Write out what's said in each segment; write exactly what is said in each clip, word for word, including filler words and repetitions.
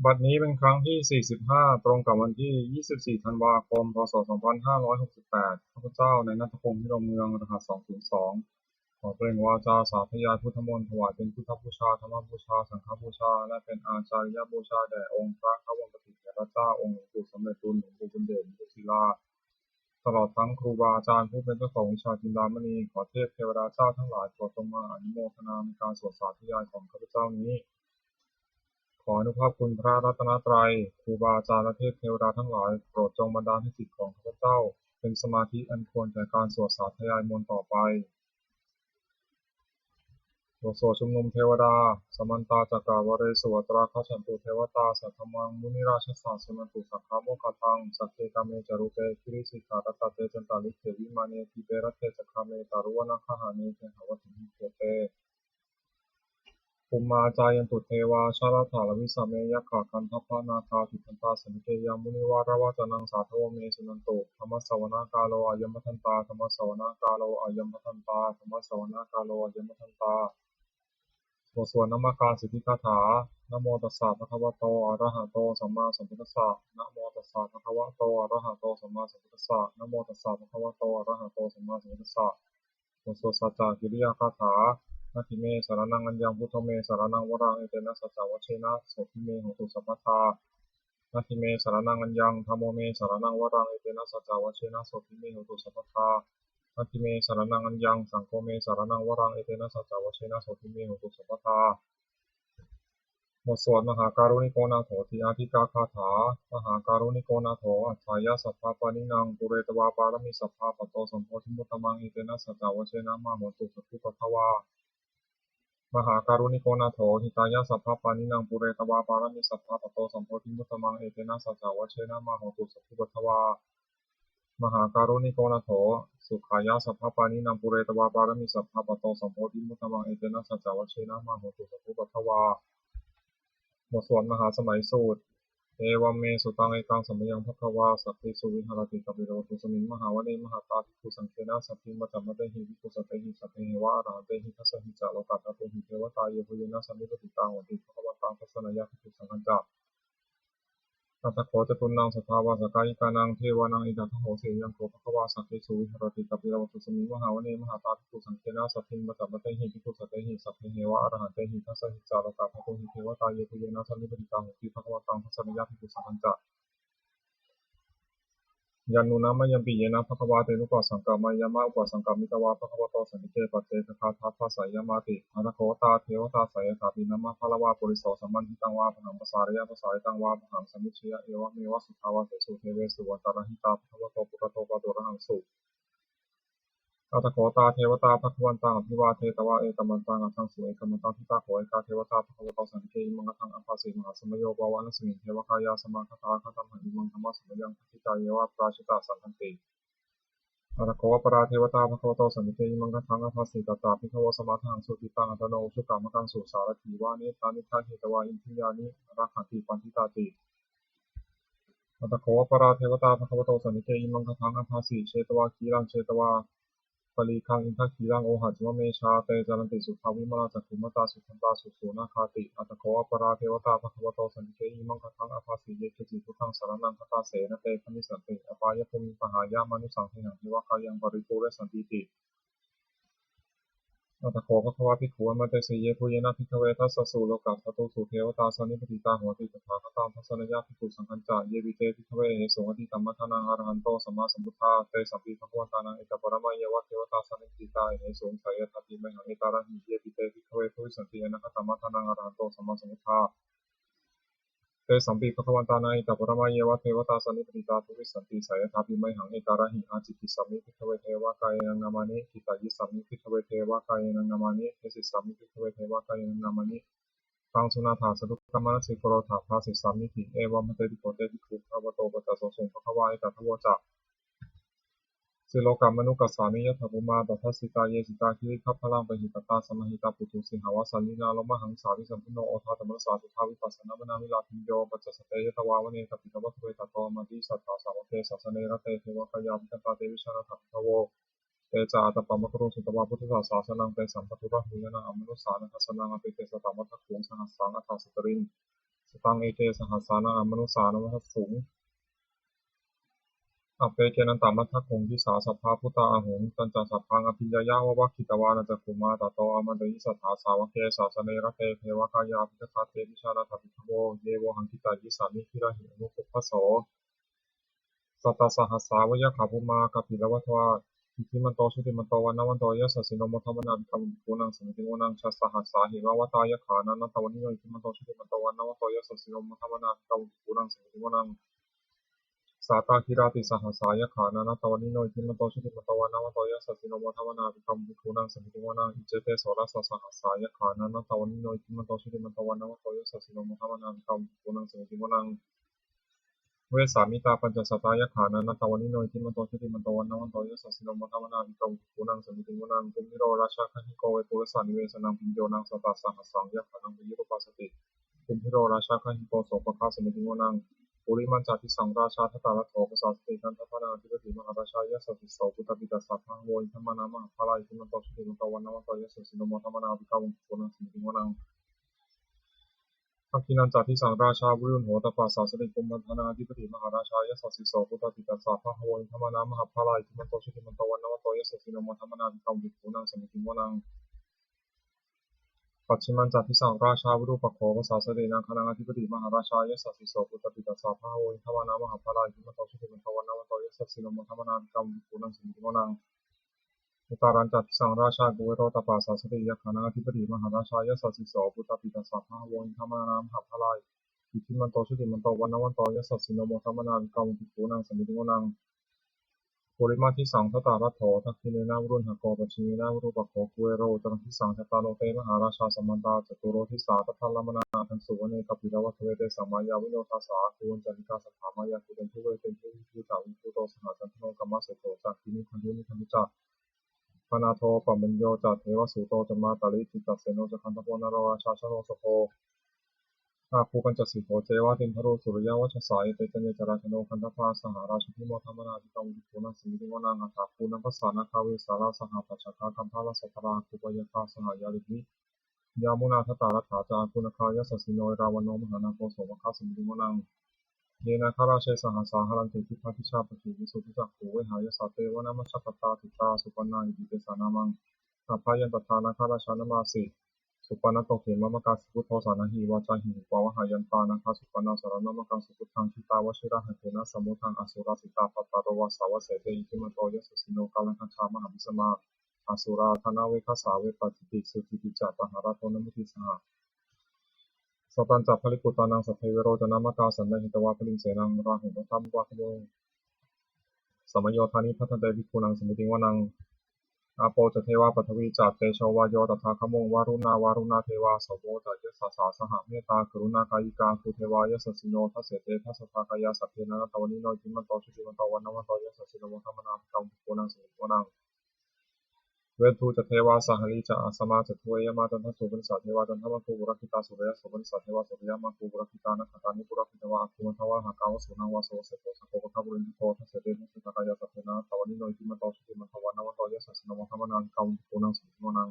บัดนี้เป็นครั้งที่ สี่สิบห้า ตรงกับวันที่ ยี่สิบสี่ ธันวาคม พ.ศ. สองพันห้าร้อยหกสิบแปด ข้าพเจ้า นายณัฐพงษ์ พิรมเมือง รหัส สองศูนย์สอง ขอเปล่งวาจาสาธยายพุทธมนต์ ถวายเป็นพุทธบูชา ธรรมบูชา สังฆบูชา และเป็นอาจาริยบูชาแด่องค์พระควัมปติเถระเจ้า องค์หลวงปู่สำเร็จลุน หลวงปู่บุญเดช หลวงปู่ศิลา ตลอดทั้งครูบาอาจารย์ผู้เป็นเจ้าของวิชาจินดามณี ขอเทพเทวดาเจ้าทั้งหลายโปรดจงมาอนุโมทนาในการสวดสาธยายของข้าพเจ้านี้ ขออานุภาพคุณพระรัตนตรัย ครูบาอาจารย์และเทพเทวดาทั้งหลาย โปรดจงบันดาลให้จิตของข้าพเจ้า เป็นสมาธิอันควรแก่การสวดสาธยายมนต์ต่อไป บทสวดชุมนุมเทวดา Samantā cakkavāḷesu atrāgacchantu devatā, saddhammaṃ munirājassa suṇantu saggamokkhadaṃ. Sagge kāme ca rūpe girisikharataṭe cantalikkhe vimāne, dīpe raṭṭhe ca gāme taruvanagahane gehavatthumhi khette, bhummā cāyantu devā jalathalavisame yakkhagandhabbanāgā, tiṭṭhantā santike yaṃ munivaravacanaṃ sādhavo me suṇantu. Dhammassavanakālo ayambhadantā. Dhammassavanakālo ayambhadantā. Dhammassavanakālo ayambhadantā. บทสวดนมการสิทธิคาถา Namo tassa bhagavato arahato sammāsambuddhassa. Namo tassa bhagavato arahato sammāsambuddhassa. Namo tassa bhagavato arahato sammāsambuddhassa. บทสวดสัจจกิริยาคาถา Natthi me saraṇaṃ aññaṃ, buddho me saraṇaṃ varaṃ, etena saccavajjena sotthi me hotu sabbadā. Natthi me saraṇaṃ aññaṃ, dhammo me saraṇaṃ varaṃ, etena saccavajjena sotthi me hotu sabbadā. Natthi me saraṇaṃ aññaṃ, saṅgho me saraṇaṃ varaṃ, etena saccavajjena sotthi me hotu sabbadā. บทสวดมหาการุณิโกนาโถติอาทิกาคาถา Mahākāruṇiko nātho atthāya sabbapāṇinaṃ, pūretvā pāramī sabbā patto sambodhimuttamaṃ, etena saccavajjena mā hontu sabbupaddavā. Mahākāruṇiko nātho hitāya sabbapāṇinaṃ, pūretvā pāramī sabbā patto sambodhimuttamaṃ, etena saccavajjena mā hontu sabbupaddavā. Mahākāruṇiko nātho sukhāya sabbapāṇinaṃ, pūretvā pāramī sabbā patto sambodhimuttamaṃ, etena saccavajjena mā hontu sabbupaddavā. บทสวดมหาสมัยสูตร Evaṃ me sutaṃ. Ekaṃ samayaṃ bhagavā sakkesu viharati kapilavatthusmiṃ mahāvane mahatā bhikkhusaṅghena saddhiṃ pañcamattehi bhikkhusatehi sabbeheva arahantehi. Dasahi ca lokadhātūhi devatā yebhuyyena sannipatitā honti bhagavantaṃ dassanāya bhikkhusaṅghañca. Atha kho catunnaṃ suddhāvāsakāyikānaṃ devānaṃ etadahosi: Ayaṃ kho bhagavā sakkesu viharati kapilavatthusmiṃ mahāvane mahatā bhikkhusaṅghena saddhiṃ pañcamattehi bhikkhusatehi sabbeheva arahantehi. Dasahi ca lokadhātūhi devatā yebhuyyena sannipatitā honti bhagavantaṃ dassanāya bhikkhusaṅghañca. Yannūna mayampi yena bhagavā tenupasaṅkameyyāma, upasaṅkamitvā bhagavato santike paccekagāthā bhāseyyāmāti. Atha kho tā devatā seyyathāpi nāma balavā puriso sammiñjitaṃ vā bāhaṃ pasāreyya, pasāritaṃ vā bāhaṃ sammiñjeyya, evameva suddhāvāsesu devesu antarahitā bhagavato purato pāturahaṃsu. Atha kho tā devatā bhagavantaṃ abhivādetvā ekamantaṃ aṭṭhaṃsu. Ekamantaṃ ṭhitā kho ekā devatā bhagavato santike imaṃ gāthaṃ abhāsi: Mahāsamayo pavanasmiṃ, devakāyā samāgatā, āgatamha imaṃ dhammasamayaṃ, dakkhitāyeva aparājitasaṅghanti. Atha kho aparā devatā bhagavato santike imaṃ gāthaṃ abhāsi: Tatra bhikkhavo samādahaṃsu, cittaṃ attano ujukamakaṃsu, sārathīva nettāni gahetvā, indriyāni rakkhanti paṇḍitāti. Atha kho aparā devatā bhagavato santike imaṃ gāthaṃ abhāsi: Chetvā khīlaṃ chetvā palīghaṃ, indakhīlaṃ ohaccamanejā, te caranti suddhā vimalā, cakkhumatā sudantā susunāgāti. Atha kho aparā devatā bhagavato santike imaṃ gāthaṃ abhāsi: Ye keci buddhaṃ saraṇaṃ gatāse, na te gamissanti apāyabhūmiṃ, pahāya mānusaṃ dehaṃ, devakāyaṃ paripūressantīti. Atha kho bhagavā bhikkhū āmantesi: Yebhuyyena bhikkhave dasasu lokadhātūsu devatā sannipatitā honti tathāgataṃ dassanāya bhikkhusaṅghañca. Yepi te bhikkhave ahesuṃ atītamaddhānaṃ arahanto sammāsambuddhā, tesampi bhagavantānaṃ etaparamāyeva devatā sannipatitā ahesuṃ, seyyathāpi mayhaṃ etarahi. Yepi te bhikkhave bhavissanti anāgatamaddhānaṃ arahanto sammāsambuddhā, tesampi bhagavantānaṃ etaparamāyeva devatā sannipatitā bhavissanti, seyyathāpi mayhaṃ etarahi. Ācikkhissāmi bhikkhave devakāyānaṃ nāmāni, kittayissāmi bhikkhave devakāyānaṃ nāmāni, desissāmi bhikkhave devakāyānaṃ nāmāni. Taṃ suṇātha sādhukaṃ manasikarotha bhāsissāmīti. Evaṃ bhanteti kho te bhikkhū bhagavato paccassosuṃ. Bhagavā etadavoca: Silokamanukassāmi, yattha bhummā tadassitā; ye sitā girigabbharaṃ, pahitattā samāhitā. Puthū sīhāva sallīnā, lomahaṃsābhisambhuno; odātamanasā suddhā, vippasannamanāvilā. Bhiyyo pañcasate ñatvā, vane kāpilavatthave; tato āmantayi satthā, sāvake sāsane rate. Devakāyā abhikkantā, te vijānātha bhikkhavo; te ca ātappamakaruṃ, sutvā buddhassa sāsanaṃ. Tesampāturahu ñāṇaṃ, amanussāna dassanaṃ; appeke satamaddakkhuṃ, sahassaṃ atha sattariṃ. Sataṃ eke sahassānaṃ amanussānamaddasuṃ, appekenantamaddakkhuṃ disā sabbā phuṭā ahuṃ. Tañca sabbaṃ abhiññāya vavakkhitvāna cakkhumā, tato āmantayi satthā sāvake sāsane rate. Devakāyā abhikkantā te vijānātha bhikkhavo, ye vohaṃ kittayissāmi girāhi anupubbaso. Sattasahassā va yakkhā bhummā kāpilavatthavā, iddhimanto jutimanto vaṇṇavanto yasassino, modamānā abhikkāmuṃ bhikkhūnaṃ samitiṃ vanaṃ. Chasahassā hemavatā yakkhā nānattavaṇṇino, iddhimanto jutimanto vaṇṇavanto yasassino, modamānā abhikkāmuṃ bhikkhūnaṃ samitiṃ vanaṃ. Sātāgirā tisahassā yakkhā nānattavaṇṇino, iddhimanto jutimanto vaṇṇavanto yasassino, modamānā abhikkāmuṃ bhikkhūnaṃ samitiṃ vanaṃ. Iccete soḷasasahassā yakkhā nānattavaṇṇino, iddhimanto jutimanto vaṇṇavanto yasassino, modamānā abhikkāmuṃ bhikkhūnaṃ samitiṃ vanaṃ. Vessāmittā pañcasatā yakkhā nānattavaṇṇino, iddhimanto jutimanto vaṇṇavanto yasassino, modamānā abhikkāmuṃ bhikkhūnaṃ samitiṃ vanaṃ. Kumbhīro rājagahiko vepullassa nivesanaṃ, bhiyyo naṃ satasahassaṃ yakkhānaṃ payirupāsati. Kumbhīro rājagahiko sopāga samitiṃ vanaṃ. Purimañca disaṃ rājā dhataraṭṭho pasāsati, gandhabbānaṃ ādhipati mahārājā yasassi so. Puttāpi tassa bahavo indanāmā mahabbalā, iddhimanto jutimanto vaṇṇavanto yasassino, modamānā abhikkāmuṃ bhikkhūnaṃ samitiṃ vanaṃ. Dakkhiṇañca disaṃ rājā virūḷho tappasāsati, kumbhaṇḍānaṃ ādhipati mahārājā yasassi so. Puttāpi tassa bahavo indanāmā mahabbalā, iddhimanto jutimanto vaṇṇavanto yasassino, modamānā abhikkāmuṃ bhikkhūnaṃ samitiṃ vanaṃ. Pacchimañca disaṃ rājā virūpakkho pasāsati, nāgānaṃ ādhipati mahārājā yasassi so. Puttāpi tassa bahavo indanāmā mahabbalā, iddhimanto jutimanto vaṇṇavanto yasassino, modamānā abhikkāmuṃ bhikkhūnaṃ samitiṃ vanaṃ. Uttarañca disaṃ rājā kuvero tappasāsati, yakkhānaṃ ādhipati mahārājā yasassi so. Puttāpi tassa bahavo indanāmā mahabbalā, iddhimanto jutimanto vaṇṇavanto yasassino, modamānā abhikkāmuṃ bhikkhūnaṃ samitiṃ vanaṃ. Purimadisaṃ dhataraṭṭho, dakkhiṇena virūḷhako, pacchimena virūpakkho kuvero, uttaraṃ disaṃ cattāro te mahārājā samantā caturo disā, daddallamānā aṭṭhaṃsu vane kāpilavatthave. Tesaṃ māyāvino dāsā āgū vañcanikā saṭhā, māyā kuṭeṇḍu veṭeṇḍu viṭū ca viṭuṭo saha candano kāmaseṭṭho ca kinnughaṇḍu nighaṇḍu ca panādo opamañño ca devasūto ca mātali cittaseno ca gandhabbo naḷorājā janosabho āgū pañcasikho ceva timbarū suriyavacchasā. Ete caññe ca rājāno gandhabbā saha rājubhi modamānā abhikkāmuṃ bhikkhūnaṃ samitiṃ vanaṃ. Athāgū nābhasā nāgā vesālā saha tacchakā kambalassatarā āgū pāyāgā saha ñātibhi. Yāmunā dhataraṭṭhā ca āgū nāgā yasassino erāvaṇo mahānāgo so maggā samitiṃ vanaṃ. Ye nāgarāje sahasā haranti dibbā dijā pakkhi visuddhacakkhū vehāyasā te vanamajjhapattā citrā supaṇṇā iti tesa nāmaṃ. Abhayantadā nāgarājānamāsi supaṇṇato khemamakāsi buddho saṇhāhi vācāhi upavhayantā nāgā supaṇṇā saraṇamakaṃsu buddhaṃ. Jitā vajirahatthena samuddaṃ asurā sitā bhātaro vāsavassete iddhimanto yasassino kālakañjā mahābhismā asurā dānaveghasā vepacitti sucitti ca pahārādo namucī saha. Satañca baliputtānaṃ satthaviro canāmatā sannayhitvā baliṃ senaṃ rāhubhaddamupāgamuṃ. Samayodāni bhaddante bhikkhūnaṃ samitiṃ vanaṃ. Āpo ca devā paṭhavī ca tejo vāyo tadāgamuṃ varuṇā vāruṇā devā somo ca yasasā saha mettākaruṇākāyikā āgū devā yasassino dasete dasadhā kāyā sabbe nānattavaṇṇino iddhimanto jutimanto vaṇṇavanto yasassino modamānā abhikkāmuṃ bhikkhūnaṃ samitiṃ vanaṃ. Veṇḍū ca devā sahalī ca asamā ca duve yamā candassūpanisā devā candamāgū purakkhitā suriyassūpanisā devā suriyamāgū purakkhitā nakkhattāni purakkhitvā āgū mandavalāhakā vasūnaṃ vāsavo seṭṭho sakkopāga purindado dasete dasadhā kāyā sabbe nānattavaṇṇino iddhimanto jutimanto vaṇṇavanto yasassino modamānā abhikkāmuṃ bhikkhūnaṃ samitiṃ vanaṃ.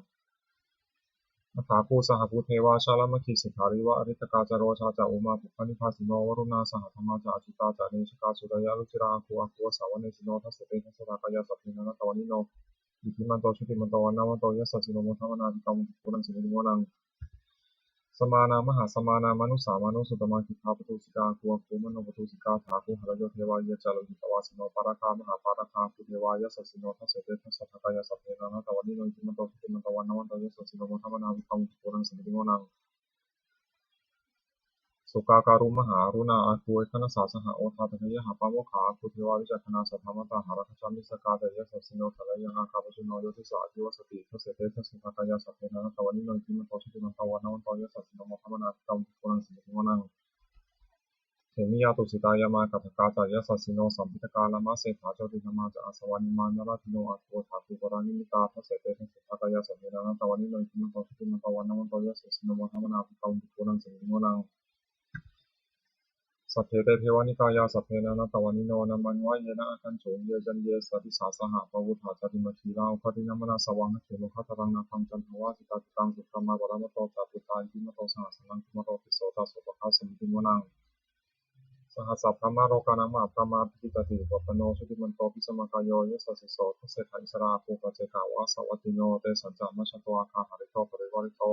Athāgū sahabhū devā jalamaggisikhāriva ariṭṭhakā ca rojā ca umāpupphanibhāsino varuṇā sahadhammā ca acintā ca anejakā sūleyyarucirā āgū āgū vāsavanesino dasete dasadhā kāyā sabbe nānattavaṇṇino iddhimanto jutimanto vaṇṇavanto yasassino modamānā abhikkāmuṃ bhikkhūnaṃ samitiṃ vanaṃ. Samānā mahāsamānā mānusā mānusuttamā khiḍḍāpadūsikā āgū āgū manopadūsikā athāgū harayo devā ye ca lohitavāsino pāragā mahāpāragā āgū devā yasassino dasete dasadhā kāyā sabbe nānattavaṇṇino iddhimanto jutimanto vaṇṇavanto yasassino modamānā abhikkāmuṃ bhikkhūnaṃ samitiṃ vanaṃ. Sukkā karumhā aruṇā āgū veghanasā saha odātagayhā pāmokkhā āgū devā vicakkhaṇā sadāmattā hāragajā missakā ca yasassino thanayaṃ āgā pajjunno yo disā abhivassati dasete dasadhā kāyā sabbe nānattavaṇṇino iddhimanto jutimanto vaṇṇavanto yasassino modamānā abhikkāmuṃ bhikkhūnaṃ samitiṃ vanaṃ. Khemiyā tusitā yāmā kaṭṭhakā ca yasassino lambitakā lāmaseṭṭhā jotināmā ca āsavā nimmānaratino āgū athāgū paranimmitā dasete dasadhā kāyā sabbe nānattavaṇṇino iddhimanto jutimanto vaṇṇavanto yasassino modamānā abhikkāmuṃ bhikkhūnaṃ samitiṃ vanaṃ. Sabbe te devanikāyā sabbe nānattavaṇṇino, nāmanvayena āgañchuṃ ye caññe sadisā saha. Pavutthajātimakkhilaṃ oghatiṇṇamanāsavaṃ, dakkhemoghataraṃ nāgaṃ candaṃva sudaṭṭhaṃ. Subrahmā paramatto ca puttā iddhimato saha, sanaṅkumāro tisso ca sopāga samitiṃ vanaṃ. Sahassabrahmalokānaṃ mahābrahmābhitiṭṭhati, upapanno jutimanto bhismākāyo yasassi so. Dasettha issarā āgū paccekavasavattino, tesañca majjhato āgā hārito parivārito.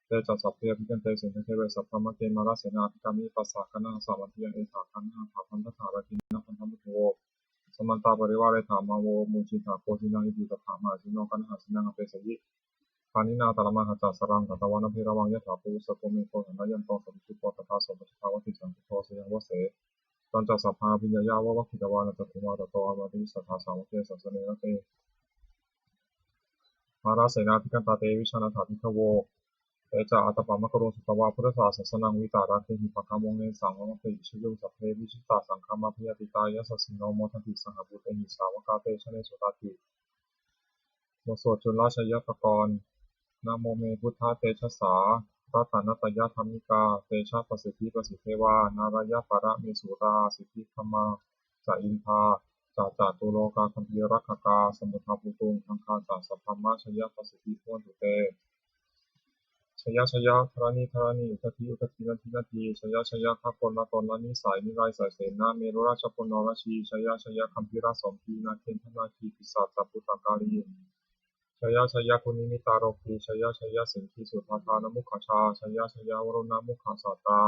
Te ca sabbe abhikkante sinde deve sabrahmake, mārasenā abhikkāmi passa kaṇhassa mandiyaṃ. Etha gaṇhatha bandhatha rāgena bandhamatthu vo, samantā parivāretha mā vo muñcittha koci naṃ. Iti tattha mahāseno kaṇhasena apesayi, pāṇinā talamāhacca saraṃ katvāna bheravaṃ. Yathā pāvussako megho thanayanto savijjuko, tadā so paccudāvatti saṅkuddho asayaṃvase. Tañca sabbaṃ abhiññāya vavakkhitvāna cakkhumā, tato āmantayi satthā sāvake sāsane rate. Mārasenā abhikkantā te vijānātha bhikkhavo. Te ca ātappamakaruṃ sutvā buddhassa sāsanaṃ, vītarāgehi pakkāmuṃ nesaṃ lomampi iñjayuṃ. Sabbe vijitasaṅgāmā bhayātītā yasassino, modanti saha bhūtehi sāvakā te janesutāti. บทสวดจุลชัยปกรณ์ Namo me buddhatejasā ratanattayadhammikā, tejapasiddhi pasīdevā nārāyaparamesurā. Siddhibrahmā ca indā ca catulokā gambhīrakkhakā, samuddā bhūtuṃ gaṅgā ca sabrahmā, jayapasiddhi bhavantu te. Jaya jaya dharaṇi dharaṇī udadhi udadhī nadi nadī, jaya jaya gaganalatananissai nirayasai senā merurājabalanarajī, jaya jaya gambhīrasombhī nāgendanāgī pisācabhūtakālī, jaya jaya dunnimittarogī, jaya jaya siṅgīsuddhādānamukhajā, jaya jaya varuṇṇamukhasātrā,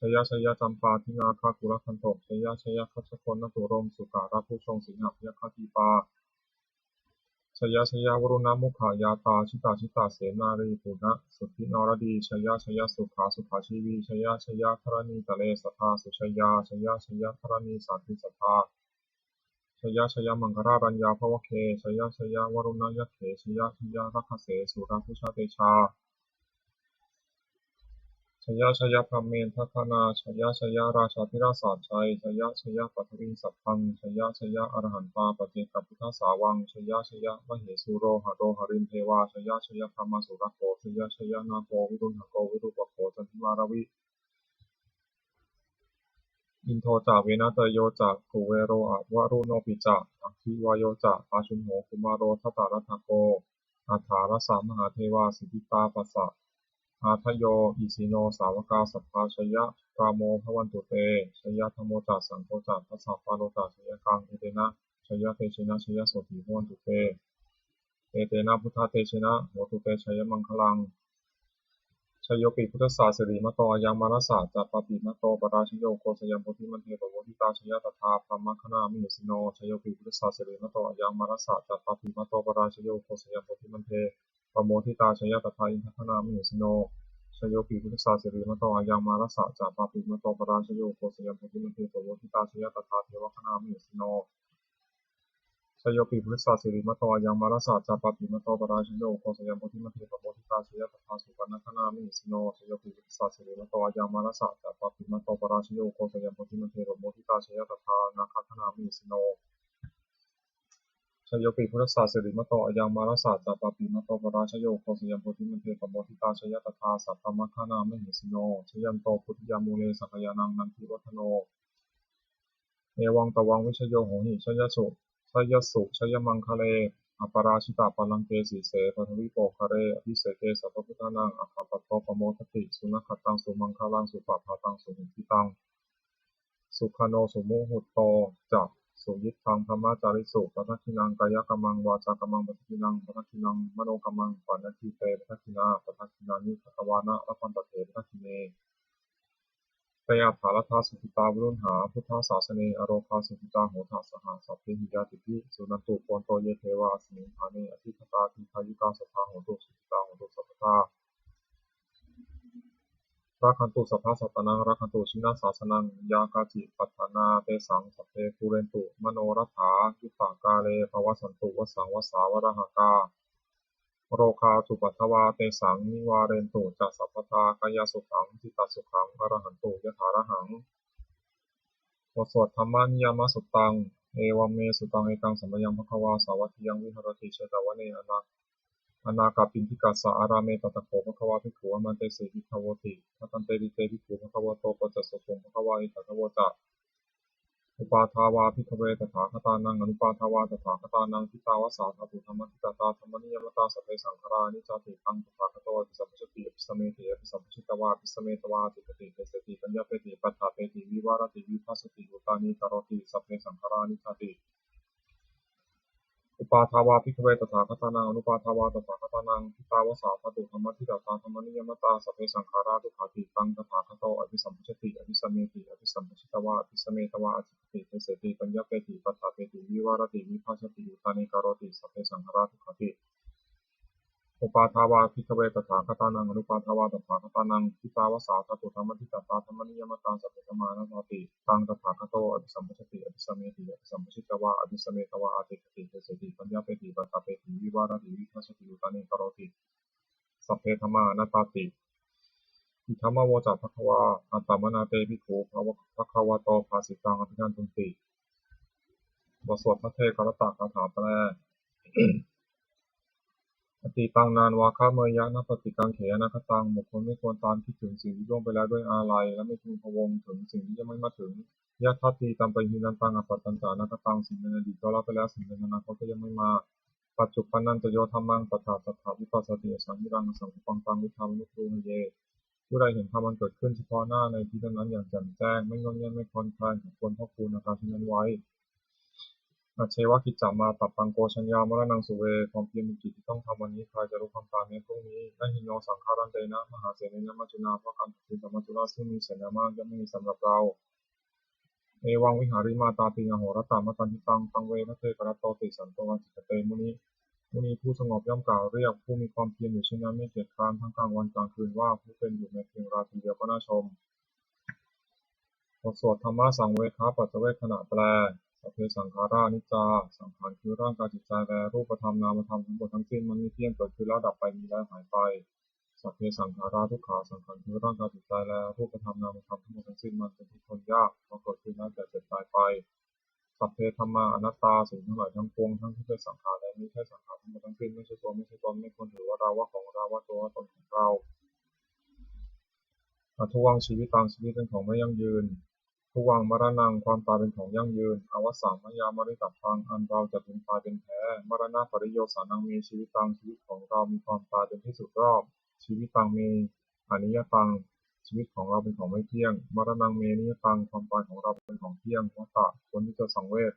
jaya jaya campādināgakulagantho, jaya jaya gajjagonnaturaṅga sukarabhujaṅga sīhabyagghadīpā, jaya jaya varuṇṇamukhayātrā jita jita senārī puna suddhi naradī, jaya jaya sukhā sukhā jīvī, jaya jaya dharaṇītale sadā sujayā, jaya jaya dharaṇī santi sadā, jaya jaya maṅkararājaṃ bhavagge, jaya jaya varuṇṇayakkhe, jaya jaya rakkhase surabhujatejā, jaya jaya brahmendagaṇā, jaya jaya rājādhirāja sājjaya, jaya jaya paṭhaviṃ sabbaṃ, jaya jaya arahantā paccekabuddhasāvaṃ, jaya jaya mahesuro haro harindevā, jaya jaya brahmā surakkho, jaya jaya nāgo viruḷhako virūpakkho candimā ravi, indo ca venateyyo ca kuvero avaruṇopi ca, aggi vāyo ca pājuṇho kumāro dhataraṭṭhako, aṭṭhārasa mahādevā siddhitāpasa-ādayo, isino sāvakā sabbā jayarāmo bhavantu te. Jayadhammo ca saṅgho ca dasapālo ca jayakaṃ, etena jayatejena jayasotthī bhavantu te. Etena buddhatejena hotu te jayamaṅgalaṃ. Jayopi buddhassa sirīmato ayaṃ, mārassa ca pāpimato parājayo, ugghosayaṃ bodhimaṇḍe pamoditā, jaya tadā brahmagaṇā mahesino. Jayopi buddhassa sirīmato ayaṃ, mārassa ca pāpimato parājayo, ugghosayaṃ bodhimaṇḍe pamoditā, jaya tadā indagaṇā mahesino. Jayopi buddhassa sirīmato ayaṃ, mārassa ca pāpimato parājayo, ugghosayaṃ bodhimaṇḍe pamoditā, jaya tadā devagaṇā mahesino. Jayopi buddhassa sirīmato ayaṃ, mārassa ca pāpimato parājayo, ugghosayaṃ bodhimaṇḍe pamoditā, jaya tadā supaṇṇagaṇā mahesino. Jayopi buddhassa sirīmato ayaṃ, mārassa ca pāpimato parājayo, ugghosayaṃ bodhimaṇḍe pamoditā, jaya tadā nāgagaṇā mahesino. Jayopi buddhassa sirīmato ayaṃ, mārassa ca pāpimato parājayo, ugghosayaṃ bodhimaṇḍe pamoditā, jaya tadā sabrahmagaṇā mahesino. Jayanto bodhiyā mūle sakyānaṃ nandivaḍḍhano, evaṃ tvaṃ vijayo hohi jayassu, jayassu jayamaṅgale. Aparājitapallaṅke sīse paṭhavipokkhare, abhiseke sabbabuddhānaṃ aggappatto pamodati. Sunakkhattaṃ sumaṅgalaṃ supabhātaṃ suhuṭṭhitaṃ, sukhaṇo sumuhutto ca suyiṭṭhaṃ brahmacārisu. Padakkhiṇaṃ kāyakammaṃ vācākammaṃ padakkhiṇaṃ, padakkhiṇaṃ manokammaṃ paṇidhī te padakkhiṇā. Padakkhiṇāni katvāna labhantatthe padakkhiṇe. Te atthaladdhā sukhitā viruḷhā buddhasāsane, arogā sukhitā hotha saha sabbehi ñātibhi. Suṇantu bhonto ye devā asmiṃ ṭhāne adhigatā, dīghāyukā sadā hontu sukhitā hontu sabbadā. Rakkhantu sabbasattānaṃ rakkhantu jinasāsanaṃ, yā kāci patthanā tesaṃ sabbe pūrentu manorathā, yuttakāle pavassantu vassaṃ vassā valāhakā. Rogā cupaddavā tesaṃ nivārentu ca sabbadā, kāyasukhaṃ cittasukhaṃ arahantu yathārahaṃ. บทสวด Dhammaniyāmasuttaṃ. Evaṃ me sutaṃ. Ekaṃ samayaṃ bhagavā sāvatthiyaṃ viharati jetavane anā Anākappiṇḍikassa ārāme. Tatra kho bhagavā bhikkhū āmantesi: Bhikkhavoti. Bhadanteti te bhikkhū bhagavato paccassosuṃ. Bhagavā etadavoca: Uppādā vā bhikkhave tathāgatānaṃ anuppādā vā tathāgatānaṃ ṭhitāva sā dhātu dhammaṭṭhitatā dhammaniyāmatā sabbe saṅkhārā aniccāti. Taṃ tathāgato abhisambujjhati abhisameti, abhisambujjhitvā abhisametvā ācikkhati deseti paññapeti paṭṭhapeti vivarati vibhajati uttānīkaroti: Sabbe saṅkhārā aniccāti. Uppādā vā bhikkhave tathāgatānaṃ anuppādā vā tathāgatānaṃ ṭhitāva sā dhātu dhammaṭṭhitatā dhammaniyāmatā sabbe saṅkhārā dukkhāti. Taṃ tathāgato abhisambujjhati abhisameti, abhisambujjhitvā abhisametvā ācikkhati deseti paññapeti paṭṭhapeti vivarati vibhajati uttānīkaroti: Sabbe saṅkhārā dukkhāti. Uppādā vā bhikkhave tathāgatānaṃ anuppādā vā tathāgatānaṃ ṭhitāva sā dhātu dhammaṭṭhitatā dhammaniyāmatā sabbe dhammā anattāti. Taṃ tathāgato abhisambujjhati abhisameti, abhisambujjhitvā abhisametvā ācikkhati deseti paññapeti paṭṭhapeti vivarati vibhajati uttānīkaroti: Sabbe dhammā anattāti. Idamavoca bhagavā. Attamanā te bhikkhū bhagavato bhāsitaṃ abhinandunti. บทสวดภัทเทกรัตตคาถาแปล Atītaṃ nānvāgameyya nappaṭikaṅkhe anāgataṃ. บุคคลไม่ควรตามคิดถึงสิ่งที่ล่วงไปแล้วด้วยอาลัย และไม่พึงพะวงถึงสิ่งที่ยังไม่มาถึง Yadatītampahīnantaṃ appattañca anāgataṃ. สิ่งเป็นอดีตก็ละไปแล้ว สิ่งเป็นอนาคตก็ยังไม่มา Paccuppannañca yo dhammaṃ tattha tattha vipassati, asaṃhiraṃ asaṅkuppaṃ taṃ viddhā manubrūhaye. ผู้ใดเห็นธรรมอันเกิดขึ้นเฉพาะหน้าในที่นั้นๆอย่างแจ่มแจ้ง ไม่ง่อนแง่นไม่คลอนแคลน เขาควรพอกพูนอาการเช่นนั้นไว้ Ajjeva kiccamātappaṃ ko jaññā maraṇaṃ suve. ความเพียรเป็นกิจที่ต้องทำวันนี้ ใครจะรู้ความตายแม้พรุ่งนี้ Na hi no saṅgarantena mahāsenena maccunā. เพราะการผัดเพี้ยนต่อมัจจุราชซึ่งมีเสนามาก ย่อมไม่มีสำหรับเรา Evaṃ vihārimātāpiṃ ahorattamatanditaṃ, taṃ ve bhaddekarattoti santo ācikkhate muni. มุนีผู้สงบย่อมกล่าวเรียกผู้มีความเพียรอยู่เช่นนั้นไม่เกียจคร้านทั้งกลางวันกลางคืนว่า ผู้เป็นอยู่แม้เพียงราตรีเดียวก็น่าชม บทสวดธรรมสังเวคปัจจเวกขณะแปล Sabbe saṅkhārā aniccā. สังขารคือร่างกายจิตใจและรูปธรรมนามธรรมทั้งหมดทั้งสิ้นมันไม่เที่ยง เกิดขึ้นแล้วดับไป มีแล้วหายไป Sabbe saṅkhārā dukkhā. สังขารคือร่างกายจิตใจและรูปธรรมนามธรรมทั้งหมดทั้งสิ้นมันเป็นทุกข์ทนยาก เพราะเกิดขึ้นแล้วแก่เจ็บตายไป Sabbe dhammā anattā. สิ่งทั้งหลายทั้งปวงทั้งที่เป็นสังขารและไม่ใช่สังขารทั้งหมดทั้งสิ้นไม่ใช่ตัวไม่ใช่ตน ไม่ควรถือว่าเราว่าของเราว่าตัวว่าตนของเรา Adhuvaṃ jīvitaṃ. ชีวิตเป็นของไม่ยั่งยืน Dhuvaṃ maraṇaṃ. ความตายเป็นของยั่งยืน Avassaṃ mayā maritabbaṃ. อันเราจะพึงตายเป็นแท้ Maraṇapariyosānaṃ me jīvitaṃ. ชีวิตของเรามีความตายเป็นที่สุดรอบ Jīvitaṃ me aniyataṃ. ชีวิตของเราเป็นของไม่เที่ยง Maraṇaṃ me niyataṃ. ความตายของเราเป็นของเที่ยง Vata. ควรที่จะสังเวช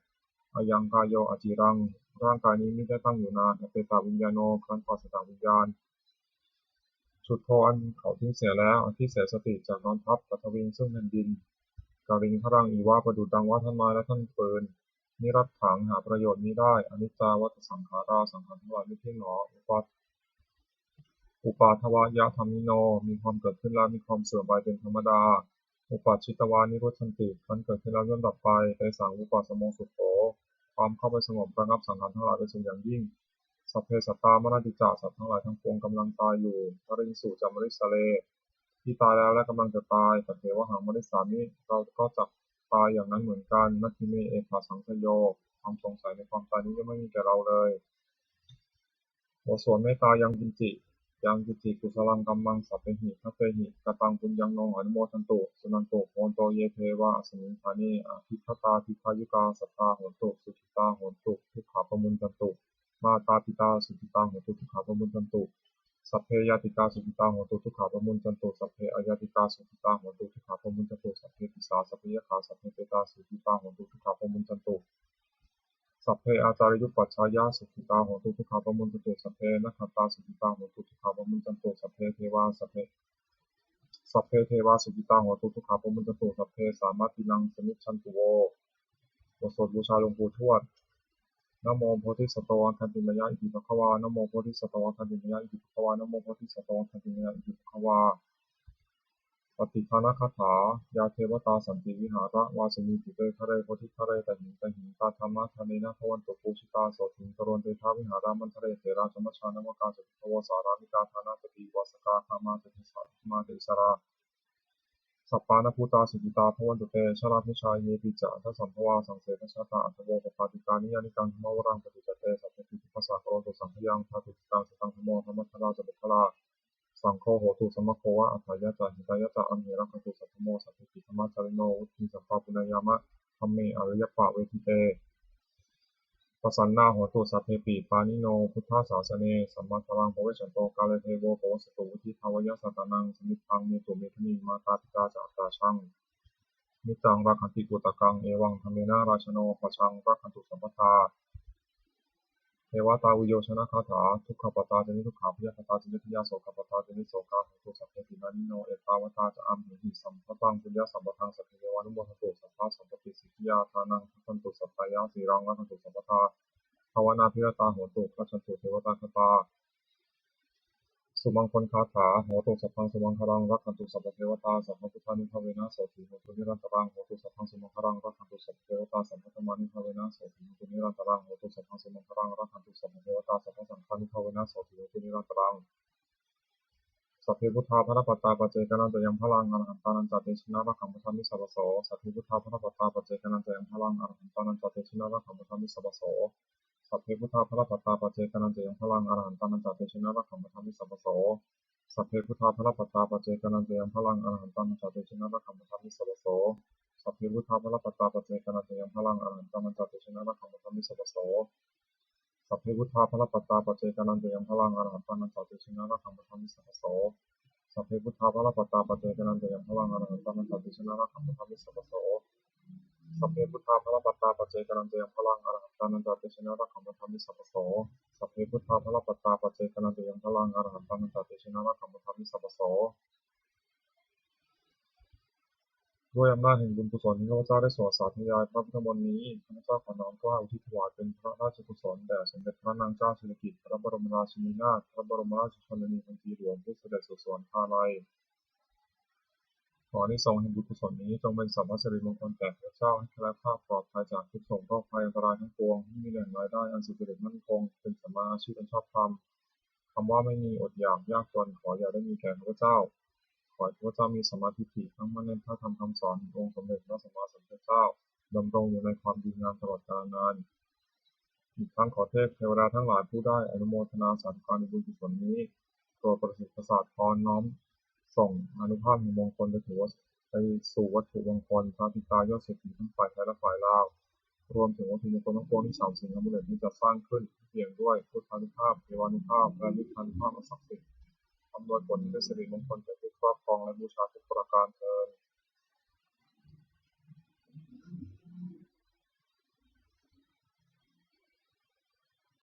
Ayaṃ kāyo aciraṃ. ร่างกายนี้มิได้ตั้งอยู่นาน Apetaviññāṇo. ครั้นปราศจากวิญญาณ Chuḍḍho. อันเขาทิ้งเสียแล้ว Adhisessati. จักนอนทับ Paṭhaviṃ. ซึ่งแผ่นดิน Kaliṅgaraṃ iva. ประดุจดังว่าท่อนไม้และท่อนฟืน Niratthaṃ. หาประโยชน์มิได้ Aniccā vata saṅkhārā. สังขารทั้งหลายไม่เที่ยงหนอ Upad upādavayadhammino. มีความเกิดขึ้นแล้วมีความเสื่อมไปเป็นธรรมดา Uppajjitvā nirujjhanti. ครั้นเกิดขึ้นแล้วย่อมดับไป Tesaṃ vūpasamo sukho. ความเข้าไปสงบระงับสังขารทั้งหลายเป็นสุขอย่างยิ่ง Sabbe sattā maranti ca. สัตว์ทั้งหลายทั้งปวงกำลังตายอยู่ Mariṃsu ca marissare. ที่ตายแล้วและกำลังจะตาย Tathevāhaṃ marissāmi. เราก็จักตายอย่างนั้นเหมือนกัน Natthi me ettha saṃsayo. ความสงสัยในความตายนี้ย่อมไม่มีแก่เราเลย บทสวดเมตตายังกิญจิ Yaṃ kiñci kusalaṃ kammaṃ sabbehi katehi kataṃ puññaṃ no anumodantu, suṇantu bhonto ye devā asmiṃ ṭhāne adhigatā dīghāyukā sadā hontu sukhitā hontu dukkhā pamuñcantu. Mātā pitā sukhitā hontu dukkhā pamuñcantu. Sabbe ñātikā sukhitā hontu dukkhā pamuñcantu. Sabbe aññātikā sukhitā hontu dukkhā pamuñcantu. Sabbe pisā sabbe yakkhā sabbe petā sukhitā hontu dukkhā pamuñcantu. Sabbe ācariyupajjhāyā sukhitā hontu dukkhā pamuñcantu. Sabbe nakkhattā sukhitā hontu dukkhā pamuñcantu. Sabbe devā sabbe sabbe devā sukhitā hontu dukkhā pamuñcantu. Sabbe sampattīnaṃ samijjhantu vo. บทสวดบูชาหลวงปู่ทวด Namo bodhisatto āgantimāya iti bhagavā. Namo bodhisatto āgantimāya iti bhagavā. Namo bodhisatto āgantimāya iti bhagavā. Pattidānagāthā. Yā devatā santi vihāravāsinī dīpe ghare bodhighare tahiṃ tahiṃ, tā dhammadānena bhavantu pūjitā sotthiṃ karontedha vihāramaṇḍale. Therā ca majjhā navakā ca bhikkhavo sārāmikā ṭhānaso upāsakā gāmā ca desā issarā Sappāṇabhūtā sukhitā bhavantu te. Jalābujā yepi ca aṇḍasambhavā, saṃsedajātā athavopapātikā, niyyānikaṃ dhammavaraṃ paṭicca te, sabbepi dukkhassa karontu saṅkhayaṃ. Ṭhātu cittaṃ sataṃ dhammo dhammaddharā ca puggalā, saṅgho hotu samaggo va, atthāya ca hitāya ca. Amhe rakkhatu saddhammo, sabbepi dhammacārino, vuḍḍhiṃ sampāpuṇeyyāma, dhamme ariyappavedite. Pasannā hontu sabbepi, pāṇino buddhasāsane, sammā dhāraṃ pavecchanto, kāle devo pavassatu, vuḍḍhibhāvāya sattānaṃ, samiddhaṃ netu medaniṃ. Mātā pitā ca atrajaṃ, niccaṃ rakkhanti puttakaṃ, evaṃ dhammena rājāno, pajaṃ rakkhantu sabbadā. Devatāuyyojanagāthā. Dukkhappattā ca niddukkhā, bhayappattā ca nibbhayā, sokappattā ca nissokā, hontu sabbepi pāṇino. Ettāvatā ca amhehi, sambhataṃ puññasampadaṃ, sabbe devānumodantu, sabbasampattisiddhiyā. Dānaṃ dadantu saddhāya, sīlaṃ rakkhantu sabbadā, bhāvanābhiratā hontu, gacchantu devatāgatā. Sumaṅgalagāthā. Hotu sabbaṃ sumaṅgalaṃ, rakkhantu sabbadevatā, sabbabuddhānubhāvena sotthī hontu nirantaraṃ. Hotu sabbaṃ sumaṅgalaṃ, rakkhantu sabbadevatā, sabbadhammānubhāvena sotthī hontu nirantaraṃ. Hotu sabbaṃ sumaṅgalaṃ, rakkhantu sabbadevatā, sabbasaṅghānubhāvena sotthī hontu nirantaraṃ. Sabbe buddhā balappattā, paccekānañca yaṃ balaṃ, arahantānañca tejena, rakkhaṃ bandhāmi sabbaso. Sabbe buddhā balappattā, paccekānañca yaṃ balaṃ, arahantānañca tejena, rakkhaṃ bandhāmi sabbaso. Sabbe buddhā balappattā, paccekānañca yaṃ balaṃ, arahantānañca tejena, rakkhaṃ bandhāmi sabbaso. Sabbe buddhā balappattā, paccekānañca yaṃ balaṃ, arahantānañca tejena, rakkhaṃ bandhāmi sabbaso. Sabbe buddhā balappattā, paccekānañca yaṃ balaṃ, arahantānañca tejena, rakkhaṃ bandhāmi sabbaso. Sabbe buddhā balappattā, paccekānañca yaṃ balaṃ, arahantānañca tejena, rakkhaṃ bandhāmi sabbaso. Sabbe buddhā balappattā, paccekānañca yaṃ balaṃ, arahantānañca tejena, rakkhaṃ bandhāmi sabbaso. Sabbe buddhā balappattā, paccekānañca yaṃ balaṃ, arahantānañca tejena, rakkhaṃ bandhāmi sabbaso. Sabbe buddhā balappattā, paccekānañca yaṃ balaṃ, arahantānañca tejena, rakkhaṃ bandhāmi sabbaso. ด้วยอำนาจแห่งบุญกุศลที่ข้าพเจ้าได้สวดสาธยายพระพุทธมนต์นี้ ข้าพเจ้าขอน้อมเกล้าอุทิศถวายเป็นพระราชกุศลแด่สมเด็จพระนางเจ้าสิริกิติ์ พระบรมราชินีนาถ พระบรมราชชนนีพันปีหลวง ผู้เสด็จสู่สวรรคาลัย ขออานิสงส์แห่งบุญกุศลนี้จงเป็นสัพพสิริมงคลแก่ข้าพเจ้า ให้แคล้วคลาดปลอดภัยจากทุกข์โศกโรคภัยอันตรายทั้งปวง ให้มีแหล่งรายได้อันสุจริตมั่นคง เป็นสัมมาอาชีพอันชอบธรรม คำว่าไม่มีอดอยากยากจนขออย่าได้มีแก่ข้าพเจ้า ขอให้ข้าพเจ้ามีสัมมาทิฏฐิตั้งมั่นในพระธรรมคำสอนขององค์สมเด็จพระสัมมาสัมพุทธเจ้า ดำรงอยู่ในความดีงามตลอดกาลนาน อีกทั้งขอเทพเทวดาทั้งหลายผู้ได้อนุโมทนาสาธุการในบุญกุศลนี้ โปรดประสิทธิ์ประสาทพรน้อมส่งอานุภาพแห่งมงคลไปถึงวัต ไปสู่วัตถุมงคลพระปิดตายอดเศรษฐีทั้งฝ่ายไทยและฝ่ายลาว รวมถึงวัตถุมงคลทั้งปวงที่สามสิงห์อมูเลตนี้จัดสร้างขึ้น เปี่ยมด้วยพุทธานุภาพ เทวานุภาพ และฤทธานุภาพอันศักดิ์สิทธิ์ อำนวยผลให้เป็นสิริมงคลแก่ผู้ครอบครองและบูชาทุกประการเทอญ